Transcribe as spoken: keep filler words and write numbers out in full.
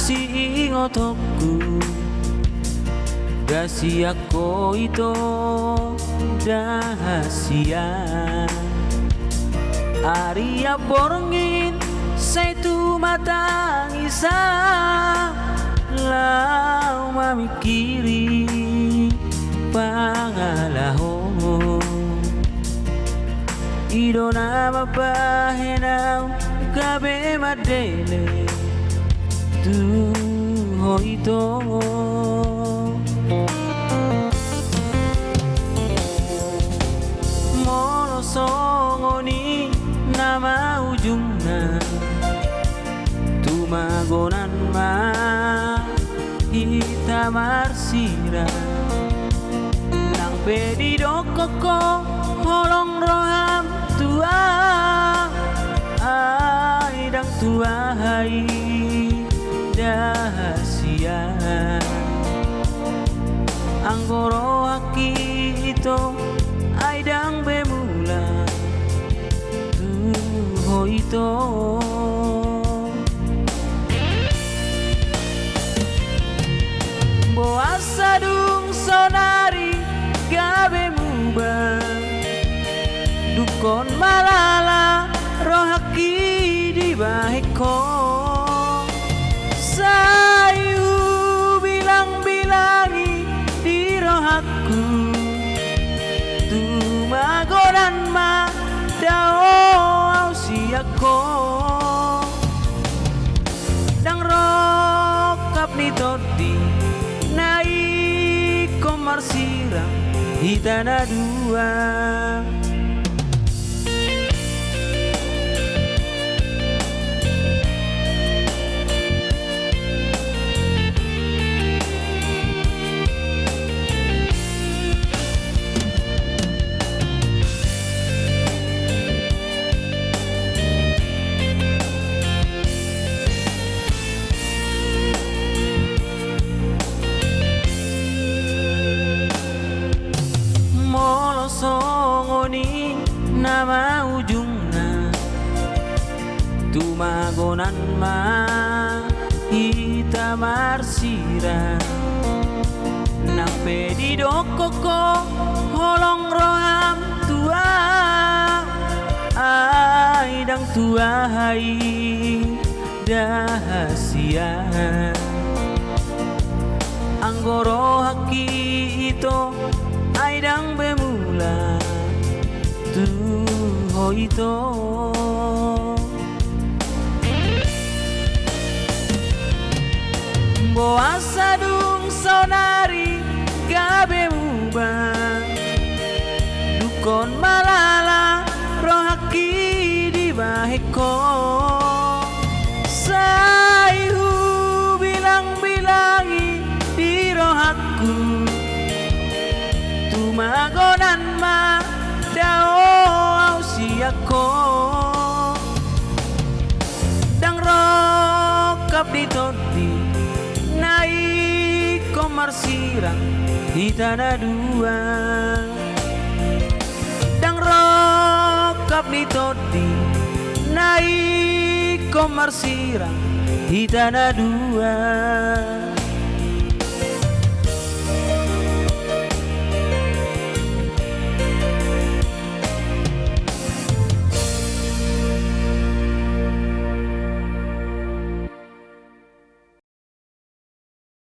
Siingotongku, da sian ho ito, da sian. Ari na borngin sai tumatangisan, laho mamingkiri pangalaho. I do na mambahen au gabe mandele tu ho ito. Molo songon i nama ujungna, tumagonan ma hita marsirang. Nang pe didokkon ho holong roham tu ahu, ai ndang tu ahu i da sian. Anggo rohangki ito, ai ndang be mula tu ho ito. Boasa dung sonari gabe muba, dungkon malala rohangki dibahen ho. Sai hubilangbilangi di rohangku, tumagonan ma dao au sian ho. Ndang rongkap ni tondi na ingkon marsirang hita na dua. Molo songon i nama ujungna, tumagonan ma hita marsirang. Nang pe didokkon ho holong roham tu ahu, ai ndang tu ahu i da sian. Anggo rohangki ito, ai ndang be mula tu ho ito. Boasa dung sonari gabe muba, dungkon malala rohangki dibahen ho. Sai hubilangbilangi di rohangku, tumagonan ma dao au sian ho. Ndang rongkap ni tondi na ingkon marsirang hita na dua. Ndang rongkap ni tondi na ingkon marsirang hita na dua.